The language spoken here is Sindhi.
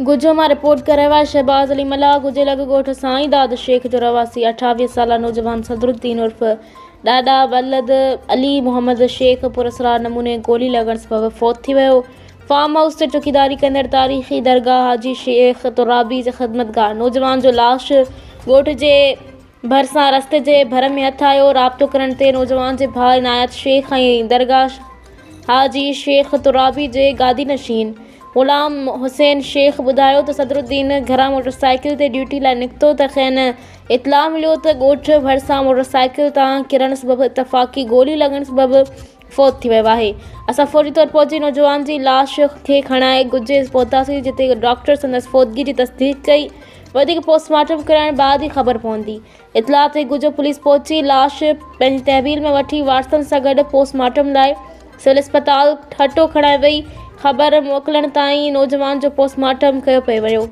ڳجهو مان رپورٽ ڪري رهيو آهي شهباز علي ملاح ڳجهي لڳ ڳوٺ سائين داد شيخ جو رهواسي 28 سالا نوجوان صدرالدين عرف ڏاڏا ولد علي محمد شيخ پراسرار نموني گولي لڳڻ سبب فوت ٿي ويو. فارم هائوس تي چوڪيداري ڪندڙ تاريخي درگاهه حاجي شيخ ترابي جي خدمتگار نوجوان جو لاش ڳوٺ جي ڀرسان رستي جي ڀر ۾ هٿ آيو. رابطو ڪرڻ تي نوجوان جي ڀاء عنايت شيخ ۽ درگاهه حاجي شيخ ترابي جي گادي نشين غلام حسين شيخ ٻڌايو ته صدرالدين گهران موٽرسائيڪل تي ڊيوٽي لاء نڪتو ته کين اطلاع مليو ته ڳوٺ ڀرسان موٽرسائيڪل تان ڪرڻ سبب اتفاقي گولي لڳڻ سبب فوت ٿي ويو آهي. اسان فوري طور پهچي نوجوان جي لاش کي کڻائي ڳجهي پهتاسين جتي ڊاڪٽر سندس فوتگي جي تصديق ڪئي. وڌيڪ پوسٽ مارٽم ڪرائڻ بعد ئي خبر پوندي. اطلاع تي ڳجهو پوليس پهچي لاش پنهنجي تحويل ۾ وٺي وارثن سان گڏ پوسٽ مارٽم لاء سول اسپتال ٺٽو کڻائي وئي. خبر موڪلڻ تائين نوجوان جو پوسٽ مارٽم ڪيو پئي ويو.